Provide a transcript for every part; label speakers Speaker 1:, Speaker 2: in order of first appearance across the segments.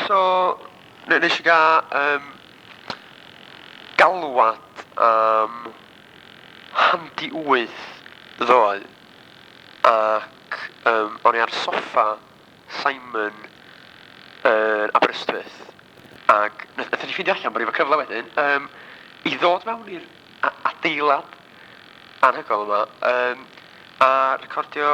Speaker 1: So, nes i gael galwad am 7:30 ddoe, ac o'n i ar soffa Simon yn Aberystwyth, ac nathon ni ffeindio allan bod ni efo cyfle wedyn i ddod mewn i'r adeilad anhygoel yma a recordio,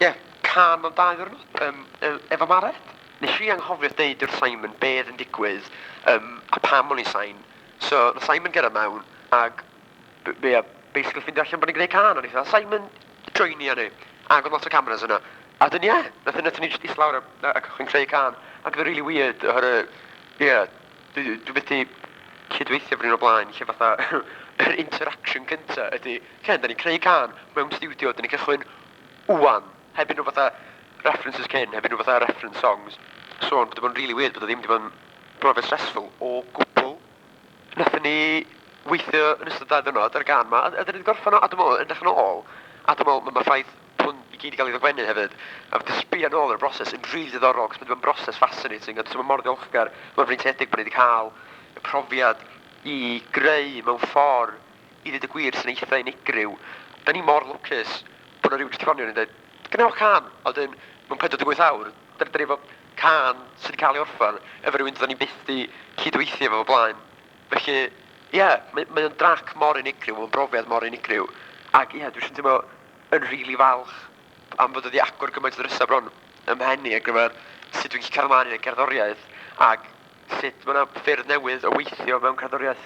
Speaker 1: ie, cân mewn 2 ddiwrnod efo Mared. Nes i anghofio deud wrth Simon be oedd yn digwydd a pam o'n i sain. So, nath Simon gerdded mewn ag ia, basically ffeindio allan bod ni'n gwneud cân. O'n i fatha, "Simon, joinia ni." Ac oedd lot o cameras yna. A dyn, ie, nath ni jyst eistedd lawr a cychwyn creu cân. Ac oedd o'n really weird, oherwydd, ie, dwi byth 'di cydweithio efo rhywun o blaen, lle fatha, yr interaction cynta ydy, lle, da ni'n creu cân mewn studio, da ni'n cychwyn wan, heb unrhyw fatha references cyn, heb unrhyw fatha reference songs. So, bod o'n really weird, bod o ddim wedi bod yn brofiad stressful o gwbl. Nathon ni weithio yn ystod 2 diwrnod ar y gân ma, a dyn ni wedi gorffen o, a dwi'n meddwl, yn dechrau nôl, a dwi'n meddwl, mae'r ffaith hwn i gyd i gael ei ddogfennu hefyd, a fod sbio nôl ar y broses yn rili diddorol, cos mae'n bod yn broses fascinating, a dwi'n mor ddiolchgar, mor freintiedig bod ni wedi cael y profiad i greu mewn ffordd, i ddweud y gwir, sy'n eitha unigryw. Da ni mor lwcus bod 'na rywun jyst 'di ffonio ni'n dweud, "Gwnewch cân," a wedyn, mewn 48 awr, da ni efo cân sydd wedi cael ei orffan, efo rhywun dda ni byth 'di cydweithio efo o blaen. Felly, ie, yeah, mae o'n drac mor unigryw, mae'n brofiad mor unigryw. Ac ie, yeah, dwi'n teimlo yn rili really falch am fod wedi agor gymaint o ddrysau bron ym mhen i ar gyfer sut dwi'n gallu cael ymlaen i gerddoriaeth ac sut mae yna ffyrdd newydd o weithio mewn cerddoriaeth.